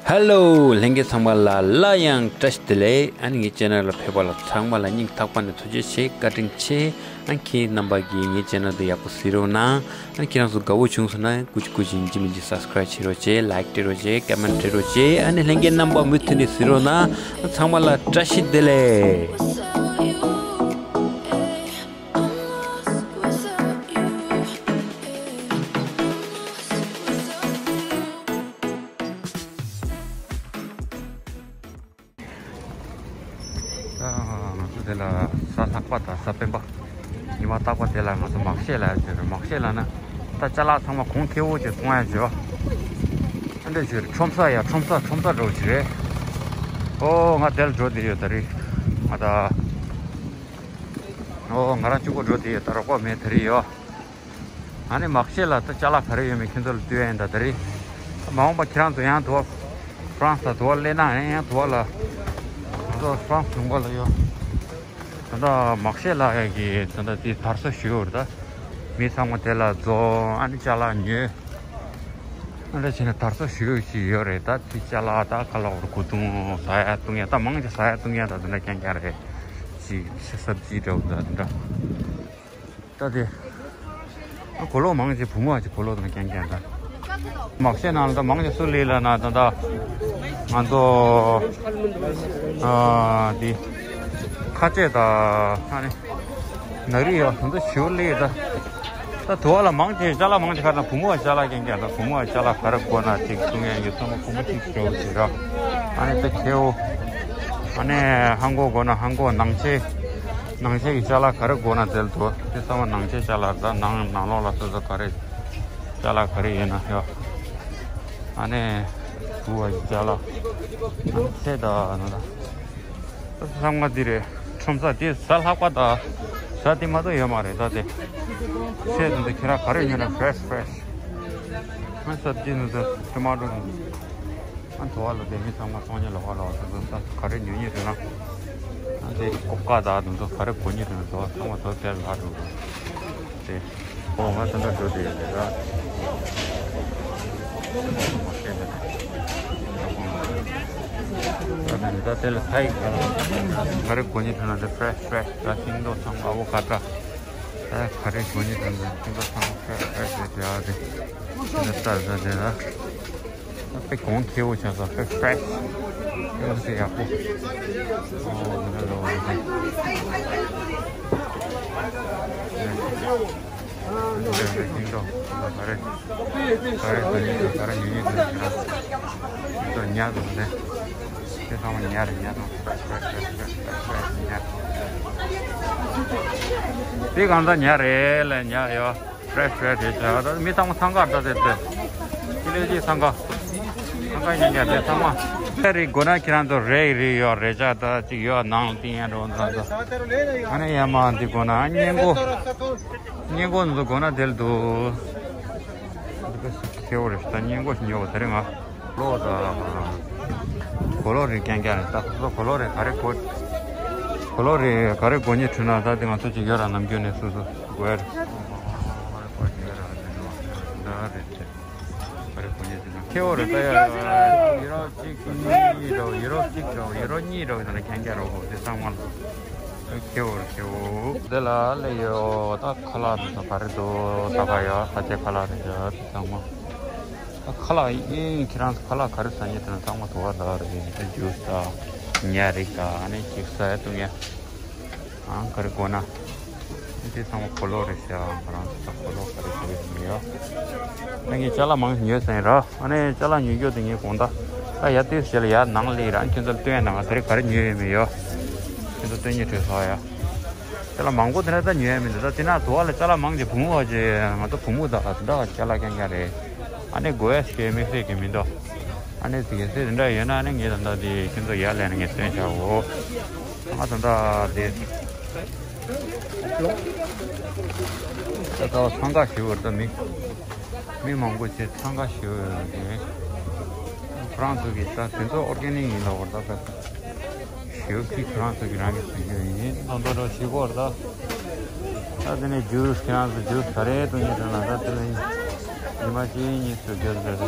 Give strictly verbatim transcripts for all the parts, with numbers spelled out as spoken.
Hello ལྷན་རྒྱས་ཚང་མ་ལ་སླར་ཡང་བཀྲ་ཤིས་བདེ་ལེགས། ཨ་ནི་ངའི་ཆེ་ནལ་ལ་ཕེབས་པ་ལ་ཚང་མ་ལ་སྙིང་ཐག་པ་ནས་ཐུགས་རྗེ་ཆེ། བཀའ་དྲིན་ཆེ། ཨ་ནི་ཁྱེད་རྣམ་པ་གིས་ངའི་ཆེ་ནལ་འདི་ཡག་པོ་གཟིགས་རོགས་གནང་། ཨ་ནི་ཁྱེད་རང་ཚོ་དགའ་བོ་བྱུང་སོང་ན་སྐུ་མཁྱེན་སྐུ་མཁྱེན་ཡིན་གཅིག་མིན་གཅིག་སབ་སི་ཀ་རབ་བྱེད་རོགས་བྱེད། ལའིག་སྤྲད་རོགས་བྱེད། ཀོ་མེན་ཊི་སྤྲད་རོགས་བྱེད། ཨ་ནི་ལྷན་རྒྱས་རྣམ་པ་མུ་མཐུད་ནས་གཟིགས་རོགས་གནང་། ཚང་མ་ལ་བཀྲ་ཤིས་བདེ་ལེགས། ད་ང་ཚོ་དེ་ལ་གཟའ་ལྷག་པ་དང་གཟའ་སྤེན་པ། ཉི་མ་རྟག་པར་དེ་ལ་ང་ཚོ་མར་ཤེ་ལ་ཡ་བྱོས་རེད། མར་ཤེ་ལ་ན་ད་ཅ་ལག་ཚང་མ་གོང་ཁེ་པོ་ཅིག་གཏོང་ཡ་བྱོས། ཨ་འདྲ་བྱོས་རེད། ཁྲོམ་ས་ཡ་ཁྲོམ་ས་ཁྲོམ་ས་འགྲོ་བྱེད་རེད། ཨོ་ང་དེ་ལ་འགྲོ་བསྡད་ཡོད་ད་རེས། ང་ད་ཨོ་ང་རང་གཅིག་པོ་འགྲོ་བསྡད་ཡོད་ད། རོགས་པ་མེད་ད་རེས་ཡོ། ཨ་ནི་མར་ཤེ་ལ་ད་ཅ་ལག་ག་རེ་ཡོད་མེད་ཁྱེད་ཚོ་ལ་སྟོན་ཡ་ཡིན་ད་ད་རེས། མ་འོངས་པ་ཁྱེད་རང་ཚོ་ཡང་དུ་བ་ཧྥ་རན་སི་ལ་དུ་བ་སླེབས་ན་ཡང་ཡང་དུ་བ་ལ། ང་ཚོ་ཧྥ་རན་སི་ལུང་པ་ལ་ཡོད། ད་ལྟ་མར་ཤེ་ལ་ཡ་གི་ད་ལྟ་དེ་དར་སྲོལ་ཞུ་ཡོད་རེད་ད། མི་ཚང་མ་དེ་ལ་འཛོམས། ཨ་ནི་ཅ་ལག་ཉོས། ཨ་འདྲ་བྱས་ནས་དར་སྲོལ་ཞུ་ཡོད་ཅིག་ཡོད་རེད་ད། དེ་ཅ་ལག་ད་ཁ་ལག་བར་གོས་ཐུང་ཟ་ཡ་བཏུང་ཡ་ད་མང་ཆེ་ཟ་ཡ་བཏུང་ཡ་ད་དེ་འདྲ་རྐྱང་རྐྱང་རེད། ཅིག་ཤ་སབ་ཇི་འདྲ་བོ་ད་དེ་འདྲ། ད་དེ། ཨ་གོས་ལོག་མང་ཆེ་བུ་མོ་ཨ་ཅེ་གོས་ལོག་དང་རྐྱང་རྐྱང་ད། མར་ཤེ་ནང་ལ་ད་མང་ཆེ་སུ་སླེབས་ལ་ན་ད་ད། ང་ཚོ། ཨ་དེ། ཁ་ཆེ་ད། ཨ་ནི། ནག་རིགས་ཡོད་ད་ཚོ་ཞུ་སླེབས་ད། ད་དུ་བ་ལ་མང་ཆེ་ཅ་ལག་མང་ཆེ་ཁ་ད་བུ་མོ་ཨ་ཅ་ལག་རྐྱང་རྐྱང་ད། བུ་མོ་ཨ་ཅ་ལག་ག་རེ་དགོས་ན་ཅིག་གསུང་ཡ་ཡོད་ཚང་མ་བུ་མོ་གཅིག་འགྲོ་ཞིག་ར། ཨ་ནི་ད་ཁེ་པོ། ཨ་ནི་ཧང་གོ་དགོས་ན་ཧང་གོ་ནང་ཆེ། ནང་ཆེ་གི་ཅ་ལག་ག་རེ་དགོས་ན་དེ་ལ་འདུག་དེ་ཚང་མ་ནང་ཆེ་ཅ་ལག་རེད་ད། ནང་ནང་ལོགས་ལ་སོ་སོ་ག་རེ་ཅ་ལག་ག་རེ་ཡོད་ན་ཡོད། ཨ་ནི་དུ་བ་གི་ཅ་ལག་ནང་ཆེ་ད་ནང་ད། ད་ཚང་མ་འདི་རེད། ཁྲོམ་ས་དེ་གཟའ་ལྷག་པ་ད་གཟའ་དེ་མ་གཏོགས་ཡོད་མ་རེད་ད་དེ། ཚེས་དང་དེ་ཁྱེད་རང་ག་རེ་ཉོས་ན་ཕེ་རེ་ཤི་ཕེ་རེ་ཤི། ཨ་སབ་ཇི་ནི་ད་ཊོ་མ་ཊོ་ནི། ཨ་དུ་བ་ལ་དེ་མི་ཚང་མ་ཚོང་གཉེར་ལོགས་ཀ་ལོགས་ཀ་ཚོ་ད་ག་རེ་ཉོ་ཉོ་དུས་ན། ཨ་དེ་ཀོ་ཀ་ད་དུ་ཚོ་ག་རེ་དགོས་ཉོ་དུས་ན་དུ་བ་ཚང་མ་དུ་དེ་ལ་འགྲོ་དགོས་དེ། ཨོ་ང་ད་ལྟ་འགྲོ་དེ་ཡོད་དེ་ར། ད་དེ་ལ་ཐའི་ག་རེ་དགོས་ཉོ་དུས་ན་དེ་ཕེ་རེ་ཤི་ཕེ་རེ་ཤི་ད་ཤིང་ཏོག་ཚང་མ་ཨ་བོ་ཀ་ཏྲ། ད་ག་རེ་དགོས་ཉོ་དུས་ན་ཤིང་ཏོག་ཚང་མ་ཕེ་རེ་ཤི་རེད་དེ། ཨ་དེ་དེ་ལ་ལྟ་ཟ་དེ་ར། དཔེ་གོང་ཁེ་པོ་ཆགས་སོང་། དཔེ་ཕེ་རེ་ཤི། དཔེ་མི་སྲིད་ཡག་པོ། ཨོ་ང་ལོ་ང་ལོ། ཤིང་ཏོག་ག་རེ་ག་རེ་ཉོ་ཉོ་དུས་ན་ཤིང་ཏོག་ཉར་དུས་ནས། དེ་ཚང་མ་ཉར་རེད། ཉར་དང་ཕེ་རེ་ཤི་ཕེ་རེ་ཤི་ཕེ་རེ་ཤི་ཕེ་རེ་ཤི་ཉར། དེ་གང་ལྟར་ཉར་རེད་ལ་ཉར་ཡོད། ཕེ་རེ་ཤི་ཕེ་རེ་ཤི་རེད་བྱ་ད། མི་ཚང་མ་འཚང་ཁ་འདྲ་དེ་དེ། ཅི་ལས་ཅི་འཚང་ཁ། འཚང་ཁ་ཉན་ཉན་དེ་ཚང་མ། ཕེ་རེ་དགོས་ན་ཁྱེད་རང་ཚོ་རེ་རེ་ཡོད་རེ་བྱ་ད་ཅིག་ཡོད་ནང་ལ་བཏིང་ཡ་འགྲོ་འདྲ་ད། ཨ་ནི་ཡ་མ་འདི་དགོས་ན་སྔས་མགོ། སྔས་མགོ་འདི་ཚོ་དགོས་ན་དེ་ལ་འདུག་ཁེ་པོ་རེད་ད། སྔས་མགོ་ཞིག་ཉོ་བ་དེ་རིང་ང་། གོས་ལོག་དང་། གོས་ལོག་རེ་རྐྱང་རྐྱང་རེད་ད། སོ་སོ་གོས་ལོག་རེ་ག་རེ་དགོས། གོས་ལོག་རེ་ག་རེ་དགོས་ཉེ་དྲིས་ན་ད་དེ་ང་ཚོ་ཅིག་ཡོད་ར། ནམ་རྒྱུན་ནས་སོ་སོ་དགོས་ཡ་རེད། ད་རེད་དེ། ག་རེ་དགོས་ཉེ་དྲིས་ན་ཁེ་པོ་རེད་ད་ཡ། ཡུ་རོ་གཅིག་གཉིས་རོ། ཡུ་རོ་གཅིག་རོ། ཡུ་རོ་གཉིས་རོ། ཡིན་ན་རྐྱང་རྐྱང་རོ། དེ་ཚང་མ་ལ་ཁེ་པོ་རེད་ཁེ་པོ། དེ་ལ་ལས་ཡོད་ད། ཁ་ལག་དེ་ཚོ་ག་རེ་འདུག་ད་ག་ཡོད། ས་ཆའི་ཁ་ལག་རེད་ཡ་དེ་ཚང་མ། ཁ་ལག་ཡིན། ཁྱེད་རང་ཚོ་ཁ་ལག་ག་རེ་ཟ་ཉེ་དྲིས་ན་ཚང་མ་དུ་བ་ད་རེད། ཇུས་དང་ཉ་རིགས་དང་ཨ་ནི་ཅིག་ཟ་ཡ་བཏུང་ཡ། ཨང་ག་རེ་དགོས་ན། འདི་ཚང་མ་གོས་ལོག་རེད་ཤག་ང་རང་ཚོ་གོས་ལོག་ག་རེ་ག་རེ་ཡོད་མེད་ཡོད། ད་ངས་ཅ་ལག་མང་ཉོས་ཟིན་ར། ཨ་ནི་ཅ་ལག་ཉོ་རྒྱུ་དེ་ངས་དགོང་དག་ད་ཡར་ལྟོས་ཟེར་ལ་ཡར་ནང་སླེབས་ར། ཁྱེད་ཚོར་སྟོན་ཡ་ནང་ང་ད་རེས་ག་རེ་ཉོས་ཡོད་མེད་ཡོད། ཁྱེད་ཚོ་སྟོན་ཉེ་དྲིས་སོང་ཡ། ཅ་ལག་མང་པོ་དེ་འདྲ་ད་ཉོ་ཡ་མི་འདུག་ད་དེ་ན་དུ་བ་ལ་ཅ་ལག་མང་ཆེ་བུ་མོ་བ་ཅེ་ང་ཚོ་བུ་མོ་ད་དེ་འདྲ་བ་ཅ་ལག་རྐྱང་རྐྱང་རེད། ཨ་ནི་དགོས་ཡ་ཞེ་དམིགས་བསལ་གྱི་མི་འདུག་ཨ་ནི་དེ་ག་ཚོད་དེ་འདྲ་ཡོད་ན་ཨ་ནི་ངས་ད་ལྟ་དེ་ཁྱེད་ཚོ་ཡར་སླེབས་ན་ངས་སྟོན་བྱའོ། ང་ད་ལྟ་དེ་ད་ལྟ་འཚང་ཁ་ཞེ་པོ་རེད་ད། མི་མི་མང་པོ་ཆེ་འཚང་ཁ་ཞེ་པོ་ཡོད་རེད། ཁོ་རང་ཚོ་གི་ད་དེ་ཚོ་ཨོར་གེ་ནིག་ཡིན་ལབ་པ་རེད་ད། ཞེའུ་ཅིག་ཁོ་རང་ཚོ་གི་རང་གི་བཟོ་རྒྱུ་ཡིན། ད་མདོ་འགྲོ་ཞིག་གོ་ར་ད། ད་དེ་ནས་ཇུས་ཁོ་རང་ཚོ་ཇུས་ག་རེ་བཏུང་ཡིན་ཟེར་ན་ད་དེ་ལ་ཉི་མ་གཅིག་གཉིས་སུ་རྒྱུ་རེད་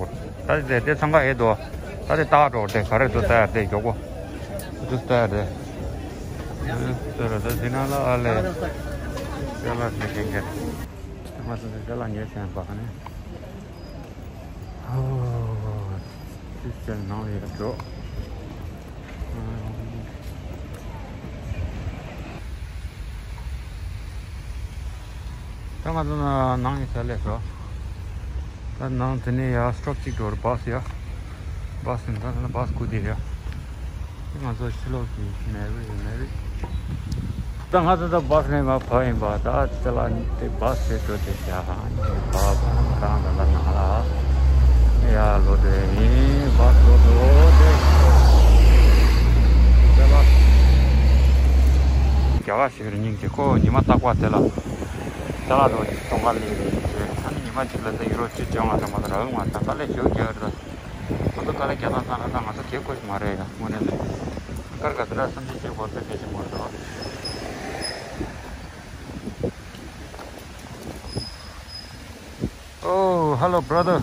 གོ། ད་དེ་དེ་འཚང་ཁ་ཨེ་དོ། ད་དེ་ཏག་འགྲོ་དེ་ག་རེ་དུ་ལྟ་ཡ་དེ་མགྱོགས་པོ། དུ་ལྟ་ཡ་དེ། དེ་ར་ད་དེ་ན་ལ་ཨ་ལེ། ཅ་ལག་དེ་དེ་ག་ང་ཚོ་དེ་ཅ་ལག་ཉོས་ཟིན་པ་ནི། ཨོ། དེ་ཅ་ནང་ལ་ཡ་འགྲོ། ད་ང་ཚོ་ནང་ཡིན་ས་ལས་སོ། ད་ནང་དེ་ནས་ཡར་སི་ཊོབ་གཅིག་འགྲོ་རེད། བྷ་སི་ཡ། བྷ་སི་ཡིན། ད་ནི་བྷ་སི་སྒུག་བསྡད་རེད། ང་ཚོ་ཕྱི་ལོགས་ཀྱི་མེ་རི་མེ་རི། ད་ང་ཚོ་ད་བྷ་སི་ནས་མར་བབས་ཡིན་པ། ད་ཅི་ལ་དེ་བྷ་སི་དེ་འགྲོ་དེ་བྱ་ཧ་ནི་བ་བ་རང་ད་ལ་ནང་ལ་ཡ་ལོ་དེ་ཡིན། བྷ་སི་ལོ་དེ་ཅི་ལ་རྒྱ་གར་ཞིག་རེད། སྙིང་རྗེ། ཁོ་ཉི་མ་རྟག་པར་དེ་ལ་ཅ་ལག་འགྲོ་གཏོང་ག་སླེབས་རེད། ཨ་ནི་ཉི་མ་གཅིག་ལ་ད་ཡུ་རོ་བཅུ་བཅོ་ལྔ་ཙམ་མ་གཏོགས་རག་གི་མ་རེད། ད་དཀའ་ལས་ཞེ་པོ་རྒྱག་རེད། ད་ང་ཚོ་དཀའ་ལས་རྒྱག་སྟངས་བསམ་ན་ད་ང་ཚོ་གས་དགོས་ཀྱི་མ་རེད་ཡ། དངོས་གནས་ནས་ཀར་ག་དེ་འདྲ་སེམས་ཅན་སྐྱེ་དགོས་དཔེ་གལ་ཆེན་པོ་རེད་དོ། Oh, hello, brother.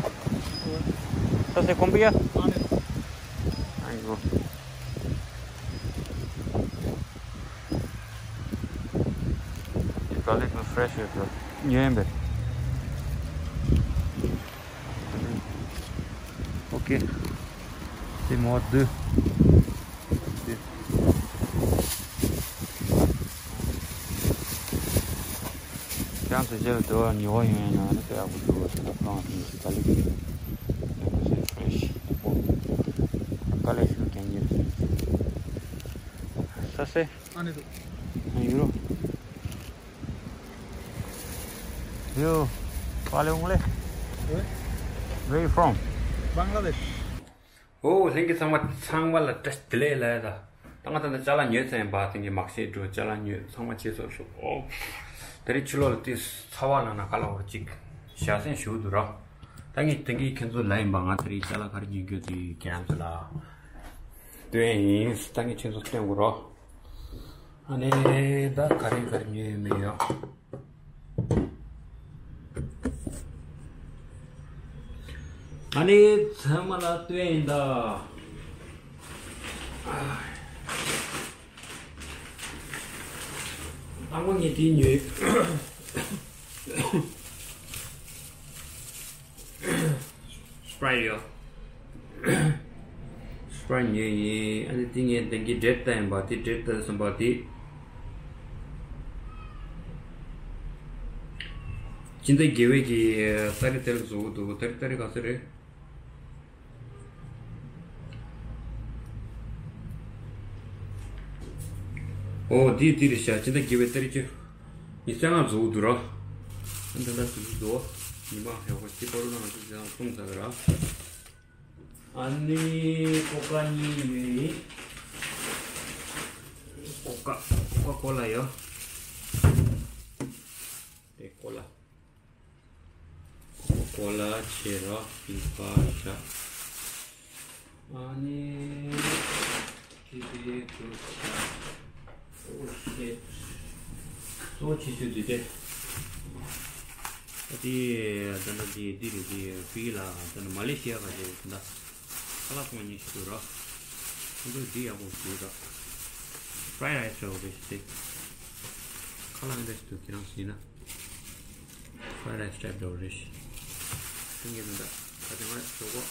Estás de Colombia? Ay, go. Garlic no fresh, bro. New, bro. Okay. C'est mort deux. ཁྱེད་རང་ཚོ་རྗེས་ལ་འགྲོ་བར་ཉོ་བ་ཡོང་ཡ་ཡོང་ན་དཔེ་ཡག་པོ་འདུག་ཟེར་ན། ཁོ་རང་ཚོ་ནས་ཀ་ལི་ཀི་ཡག་པོ་ཞིག་ཕེ་རེ་ཤི་ཡག་པོ། ཀ་ལེ་ཤུ་གན་གི་ས་སེ། ཨ་ནི་འདུག་ཨ་ཡུ་རོ། ཡོ། པ་ལེ་འོང་ལེ། Where you from? Bangladesh. ཨོ། ལྷན་རྒྱས་ཚང་མ་ཚང་མ་ལ་བཀྲ་ཤིས་བདེ་ལེགས་ལ་ཡ། ད་ད་ང་ད་ལྟ་ཅ་ལག་ཉོས་ཚར་ཡིན་པ། དེང་གི་མག་ཤེས་འགྲོ་ཅ་ལག་ཉོས་ཚང་མ་བྱས་ཚར་ཤོག་ཨོ། ད་རེས་ཕྱི་ལོགས་ལ་དེ་ཚ་བ་ལངས་ན་ག་ལ་བར་ཅིག་ཞག་སེང་ཞུ་འདུག་ར། ད་ངས་དེང་གི་ཁྱེད་ཚོ་ལ་ཡིན་པ། ང་ད་རེས་ཅ་ལག་ག་རེ་ཉོས་རྒྱུ་དེ་རྒྱལ་ཚོ་ལ་སྟོན་ཡིན། ད་ངས་ཁྱེད་ཚོ་སྟོན་དགོས་ར། ཨ་ནི་ད་ག་རེ་ག་རེ་ཉོས་ཡོད་མེད་ཡོད། ཨ་ནི་ཚང་མ་ལ་སྟོན་ཡིན་ད། དང་པོ་ངས་དེ་ཉོས། སི་པ་རའི་ཡོད། སི་པ་རའི་ཉོས་ཡིན། ཨ་ནི་དེ་ངས་དེང་གི་ཌེ་ཊི་ལྟ་ཡིན་པ། དེ་ཌེ་ཊི་ལྟ་བསམ་པ་དེ། སྤྱི་ཟླ་བརྒྱད་པའི་གི་ཏ་རིག་ཏ་རིག་བཟོ་གི་འདུག་ཏ་རིག་ཏ་རིག་ག་ཚོད་རེད། ཨོ། དེ་དེ་རེད་ཤག་སྤྱི་ཟླ་བརྒྱད་པའི་ཏ་རིག་བཅུ། ཉི་ཤུ་རྩ་ལྔ་བཟོ་གི་འདུག་ར། ཨ་འདི་འདྲ་བཟོ་གི་འདུག་ཉི་མ་ཧེ་ཧོ་སི་པ་རུ་ལ་ང་ཚོ་ཅང་བཏུང་ཚར་གི་ར། ཨ་ནི་ཀོ་ཀ་གཉིས་ཡོད། ཀོ་ཀ་ཀོ་ཀ་ཀོ་ལ་ཡོད། དེ་ཀོ་ལ། ཀོ་ཀ་ཀོ་ལ་བྱས་ར་པིང་པ་བྱ། ཨ་ནི་ཅི་དེ་དུ་བྱ། Oh shit. གཙོ་བོ་ཆེ་ཤོས་འདི་སྟེ། ཨ་དེ་ད་ནི་འདི་འདི་རེད། འདི་ཕི་ལ་ད་ནི་མ་ལེ་ཤི་ཡ་ག་རེ་ད་ཁ་ལག་ཚོང་གཉིས་ཤིག་འདུག་ར། ཁོང་ཚོས་འདི་ཡག་པོ་བཟོས་འདུག Fried rice འདྲ་བོ་རེད་ཤག་སྟེ། ཁ་ལག་འདྲ་ཞིག་འདུག་ཁྱེད་རང་གཟིགས་ན། Fried rice type འདྲ་བོ་རེད་ཤག་དེ་ངས་འདི་འདྲ་ད་དེ་མ་ཞོག་པོ།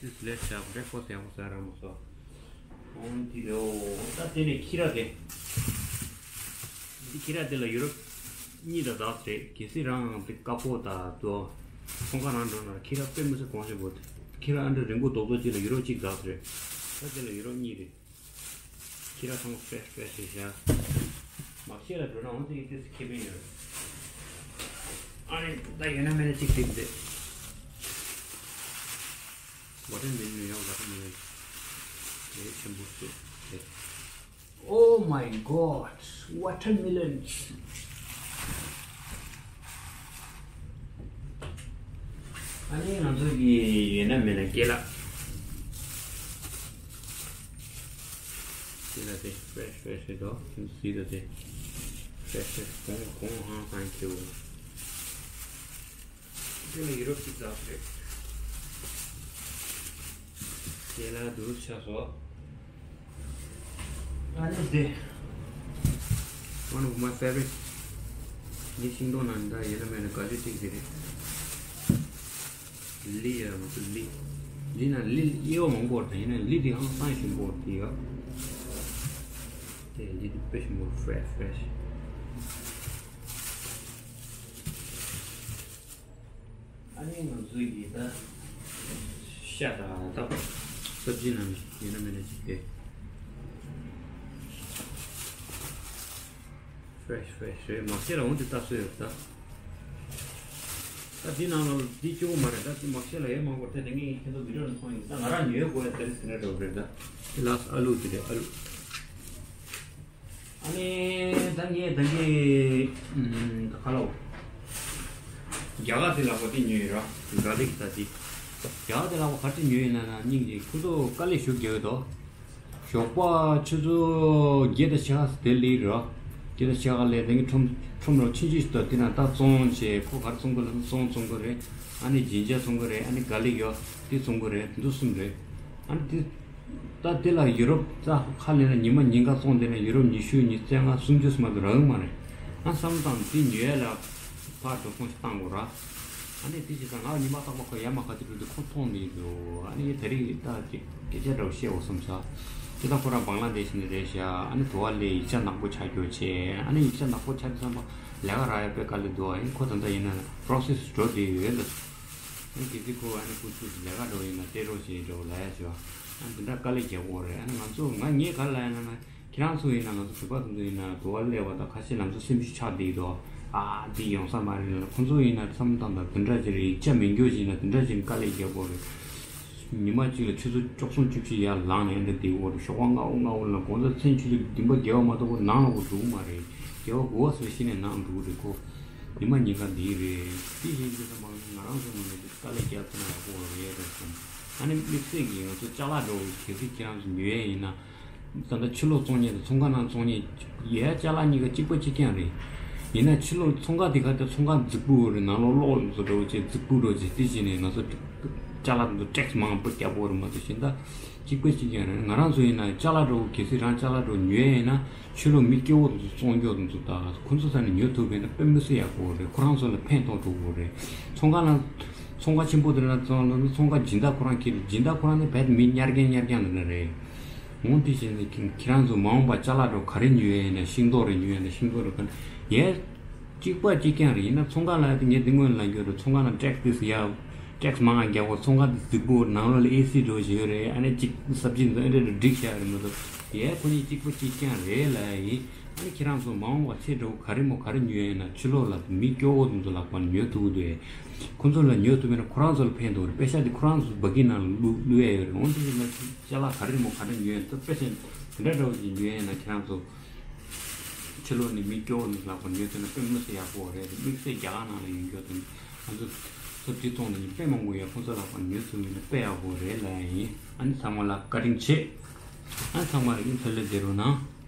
This late ཤག breakfast ཡག་པོ་ཟ་རག་མ་སོང་། འོང་དེ་རེད། ད་དེ་ནས་ཁྱི་ར་དེ། འདི་ཁྱི་ར་དེ་ལ་ཡུ་རོ་གཉིས་དང་ཟླ་རེད། གལ་སྲིད་རང་དེ་ཀ་ཕོ་དང་དོ་ཚོང་ཁང་རང་འགྲོ་ན་ཁྱི་ར་དཔེ་མི་སྲིད་གོང་ཆེན་པོ། ཁྱི་ར་ཨ་འདྲ་རིང་པོ་རྡོག་རྡོག་གཅིག་ལ་ཡུ་རོ་གཅིག་ཟླ་རེད། ད་དེ་ལ་ཡུ་རོ་གཉིས་རེད། ཁྱི་ར་ཚང་མ་ཕེ་རེ་ཤི་ཕེ་རེ་ཤི་རེད་ཤག་མ་ཤེས་ལ་འགྲོ་ན་འོང་དེ་ཡི་དུས་སུ་ཁེ་ཕན་ཡོད། ཨ་ནི་ད་ཡོད་ན་མེད་ན་གཅིག་སྒྲིག་མཛད། Watermelon ཡང་watermelon དེ་ཆེན་པོ་བཟོས་དེ། Oh my God, watermelons. ཨ་ནི་ང་ཚོ་གི་ཡོད་ན་མེད་ན་ཀེ་ལ། ཀེ་ལ་དེ་fresh fresh རེད་དོ། ཁྱོད་གཟིགས་དང་དེ་fresh fresh གོང་གོང་ཧང་སང་ཁེའུ། དེ་ལ་ཡུ་རོབ་ཅིག་འཛག་རེད། དེ་ལ་དུ་ཆ་སོ། ཨ་ནི་དེ། One of my favorite. ངའི་ཤིང་ཏོག་ནང་ད་ཡོད་ན་མེད་ན་དགའ་ཤོས་གཅིག་དེ་རེད། ལི་ཡ་མ་གཏོགས་ལི། ལི་ན་ལི་དབྱེ་བ་མང་པོ་རེད། ཡིན་ན་ལི་དེ་ཧང་སང་ཞིམ་པོ་དེ་ཡ། དེ་ལི་དེ་དཔེ་ཞིམ་པོ་fresh fresh. ཨ་ནི་ང་ཚོའི་གི་ད་ཤ་དང་ད་སབ་ཇི་ནང་ཡིན་ན་མིན་ན་ཅིག་དེ་fresh fresh རེད། མ་ཤེས་ལ་འོང་དེ་ལྟ་སྲོལ་ཡོད་ད། ད་འདི་ནང་ལ་འདི་སྐྱོ་བོ་མ་རེད། ད་འདི་མ་ཤེས་ལ་ཡོད་མང་པོ་དེ་དེ་ངས་ཁྱེད་ཚོ་བི་ཌིའོ་ནང་མཐོང་ཡིན། ད་ང་རང་ཉོས་དགོས་ཡ་དེ་རེད་དེ་འདྲ་འགྲོ་རེད་ད། དེ་ལགས་ཨ་ལུ་དེ་རེད་ཨ་ལུ། ཨ་ནི་ད་ངས་ད་གིན་ད་ག་ལ་འོ། རྒྱ་གར་དེ་ལག་པ་དེ་ཉོས་ཡོད་ར། ག་ལིག་ད་དེ། རྒྱ་གར་དེ་ལག་པ་ག་རེ་ཉོས་ཡོད་ན་ན་སྙིང་རྗེ། ཁོ་ཚོ་དཀའ་ལས་ཞུ་རྒྱུ་ཡོད་དོ། ཞོགས་པ་ཆུ་ཚོད་བརྒྱད་དང་ཕྱེད་ཀ་དེ་ལིག་ར། བརྒྱད་དང་ཕྱེད་ཀ་ལས་དེ་གིན་ཁྲོམ་ཁྲོམ་ར་ཆུང་ཆུང་ཞིག་ད་དེ་ན་ད་བཙོང་བྱས་ཁོ་ག་རེ་བཙོང་གི་ལ་བཙོང་བཙོང་གི་རེད། ཨ་ནི་ཇིན་ཇར་བཙོང་གི་རེད། ཨ་ནི་ག་ལིག་ཡོད་དེ་བཙོང་གི་རེད། འདི་གསུམ་རེད། ཨ་ནི་དེ། ད་དེ་ལ་ཡུ་རོབ་ཙ་ཁ་ལེན་ན་ཉི་མ་ཉིན་ག་བཙོང་བསྡད་ན་ཡུ་རོབ་ཉི་ཤུ་ཉི་ཤུ་རྩ་ལྔ་སུམ་ཅུ་སུམ་མ་དུ་རག་གི་མ་རེད། ང་བསམ་བཏང་དེ་ཉོས་ལ་ཕར་འགྲོ་སོང་ཞིག་བཏང་དགོས་ར། ཨ་ནི་དེ་བྱས་ཙང་ང་ཉི་མ་རྟག་པར་ཁོ་ཡར་མར་ག་དུས་འགྲོ་དུས་ཁོ་མཐོང་ནས་འགྲོ། ཨ་ནི་ད་རེས་ད་སྐད་ཆ་འདྲ་བོ་བཤད་འོ་བསམ་ས། དེ་ད་ཁོ་རང་བང་ལ་དེ་ཤི་ནས་རེད་ཤག་ཨ་ནི་དུ་བ་ལས་ཡིག་ཆ་ནག་པོ་ཆགས་རྒྱུ་བྱས། ཨ་ནི་ཡིག་ཆ་ནག་པོ་ཆགས་དུས་ཙམ་པ་ལས་ཀ་རག་ཡ་དཔེ་དཀའ་ལས་འདུག་ཨ་ནི་ཁོ་ད་ལྟ་ཡིན་ན་པྲོ་སེ་སི་འགྲོ་བསྡད་ཡོད་ལ། ཨ་ནི་གལ་སྲིད་ཁོ་ཨ་ནི་ཁོ་ཚོས་ལས་ཀ་འགྲོ་ཡིན་ན་སྤྲད་རོགས་བྱེད་འགྲོ་ལབ་ཡ་བྱོས། ཨ་ནི་འདི་འདྲ་དཀའ་ལས་རྒྱག་དགོས་རེད། ཨ་ནི་ང་ཚོ་ང་ངས་ག་རེ་ལབ་ཡ་ན་ན་ཁྱེད་རང་ཚོ་ཡིན་ན་ང་ཚོ་བོད་པ་ཚོ་ཡིན་ན་དུ་བ་སླེབས་པ་དང་ཁ་ཤས་ལམ་སང་སེམས་ཤུགས་ཆག་བསྡད་འདུག་ཨ་འདི་ཡོང་ས་མ་རེད་ལབ། ཁོ་ཚོ་ཡིན་ན་བསམ་བཏང་དང་འདི་འདྲ་ཅིག་རེད། ཡིག་ཆ་མེད་རྒྱུ་ཅིག་ཡིན་ན་འདི་འདྲ་ཅིག་དཀའ་ལས་རྒྱག་དགོས་རེད། ཉི་མ་གཅིག་ལ་ཆུ་ཚོད་བཅུ་གསུམ་བཅུ་བཞི་ཡར་ལངས་ནས་འདི་བསྡད་དགོས་རེད། ཞོགས་པ་སྔ་པོ་སྔ་པོ་ལ་དགོང་དག་མཚན་ཆུ་ཚོད་བདུན་པ་བརྒྱད་པ་མ་གཏོགས་ཁོ་ནང་ལ་ཁོ་འགྲོ་གི་མ་རེད། བརྒྱད་པ་དགུ་པ་ཟེར་ཤི་ནས་ནང་འགྲོ་གི་རེད་ཁོ། ཉི་མ་ཉིན་གང་འདི་རེད། དེ་བཞིན་དུ་ཚང་མ་ང་རང་ཚོ་ངོས་ནས་དཀའ་ལས་རྒྱག་ཐུབ་ན་ཡག་པོ་རེད་དྲན་སོང་། ཨ་ནི་དམིགས་བསལ་གྱིས་ང་ཚོ་ཅ་ལག་འདྲ་བོ་གལ་སྲིད་ཁྱེད་རང་ཚོ་ཉོ་ཡས་ཡིན་ན། ད་ལྟ་ཕྱི་ལོགས་བཙོང་མཁན་དང་ཚོང་ཁང་ནང་བཙོང་མཁན་ཡས་ཅ་ལག་གཉིས་ཀ་གཅིག་པ་གཅིག་རྐྱང་རེད། ཡིན་ན་ཕྱི་ལོགས་ཚོང་ཁང་དེ་ག་དེ་ཚོང་ཁང་རྫིག་པོ་རེད། ནང་ལོགས་གློག་བཟོ་འདྲ་བོ་བྱས་རྫིག་པོ་འདྲ་བོ་བྱས་དེ་བྱས་ནས་ང་ཚོ་ཅ་ལག་དེ་ཚོ་ཊེག་སི་མང་པོ་རྒྱག་དགོས་རེད་མ་གཏོགས་གཞན་དག་གཅིག་པ་གཅིག་རྐྱང་རེད། ང་རང་ཚོ་ཡིན་ན་ཅ་ལག་འདྲ་བོ་གལ་སྲིད་རང་ཅ་ལག་འདྲ་བོ་ཉོ་ཡས་ཡིན་ན། ཕྱི་ལོགས་མི་སྐྱོ་བོ་དེ་ཚོ་བཙོང་རྒྱུ་དེ་ཚོ་དང་ཁོ་ཚོ་ས་ནས་ཉོ་ཐུབ་པ་ཡིན་ན་དཔེ་མི་སྲིད་ཡག་པོ་རེད། ཁོ་རང་ཚོ་ལ་ཕན་ཐོགས་འགྲོ་གི་རེད། ཚོང་ཁང་ལ་ཚོང་ཁང་ཆེན་པོ་དེ་ལ་བཙོང་ལ་ཚོང་ཁང་སྦྱིན་བདག་ཁོ་རང་ཁྱེར། སྦྱིན་བདག་ཁོ་རང་ནི་རྦད་མི་གཉར་མཁན་གཉར་མཁན་དེ་འདྲ་རེད། འོང་དེ་བཞིན་ཁྱེད་རང་ཚོ་མ་འོངས་པ་ཅ་ལག་འདྲ་ག་རེ་ཉོ་ཡས་ཡིན་ན་ཤིང་ཏོག་རེ་ཉོ་ཡས་ཡིན་ན་ཤིང་ཏོག་རེ་ག་ཡས། གཅིག་པ་གཅིག་རྐྱང་རེད། ཡིན་ན་ཚོང་ཁང་ལ་དེ་ངས་དེ་སྔོན་ལ་འགྱོ་རེད། ཚོང་ཁང་ལ་ཊེག་སི་དེ་ཡ། ཊེག་སི་མང་ང་རྒྱག་གོ། ཚོང་ཁང་དེ་རྫིག་པོ་ནང་ལོགས་ལ་ཨེ་སི་འདྲ་བོ་ཞིག་ཡོད་རེད། ཨ་ནི་གཅིག་སབ་ཇི་འདི་ཨེ་འདྲ་འདྲ་སྒྲིག་བཞག་རེད་མ་གཏོགས་ཡས་ཁོ་གཉིས་གཅིག་པ་གཅིག་རྐྱང་རེད་ལབ་ཡ་ཡིན། ཨ་ནི་ཁྱེད་རང་ཚོ་མ་འོངས་པ་ཚེ་འདྲ་བོ་ག་རེ་མོ་ག་རེ་ཉོ་ཡས་ཡིན་ན་ཕྱི་ལོགས་ལ་མི་སྐྱོ་བོ་དེ་ཚོ་ལག་པ་ནས་ཉོ་ཐུབ་ཀྱི་འདུག་ཨེ། ཁོ་ཚོ་ལ་ཉོ་ཐུབ་པ་ཡིན་ན་ཁོ་རང་ཚོ་ལ་ཕན་ཐོགས་རེད། པེ་ཤ་དེ་ཁོ་རང་ཚོ་སྦ་གི་ནང་ལ་བླུག་བླུག་ཡས་ཡོད་རེད། འོང་དེ་ཡིན་ན་ཅ་ལག་ག་རེ་མོ་ག་རེ་ཉོ་ཡས་ཡིན་ད་པེ་ཤ་དེ་འདྲ་འདྲ་བོ་ཅིག་ཉོ་ཡས་ཡིན་ན་ཁྱེད་རང་ཚོ། ཕྱི་ལོགས་ནས་མི་སྐྱོ་བོ་ནི་ལག་པ་ཉོས་ཐུབ་ན་དཔེ་མི་སྲིད་ཡག་པོ་རེད། དམིགས་བསལ་རྒྱ་གར་ནང་ལ་ཡོང་རྒྱུ་དང་ང་ཚོ་སོ་སོའི་ཚོང་དེ་ཉིད་དཔེ་མང་པོ་ཡོད། ཁོང་ཚོ་ལག་པ་ཉོས་ཐུབ་ཡིན་ན་དཔེ་ཡག་པོ་རེད་ལབ་ཡ་ཡིན། ཨ་ནི་ཚང་མ་ལ་བཀའ་དྲིན་ཆེ། ཨ་ནི་ཚང་མ་ལ་ཡིན་ཚེ་ལས་བདེ་རོགས་གནང་།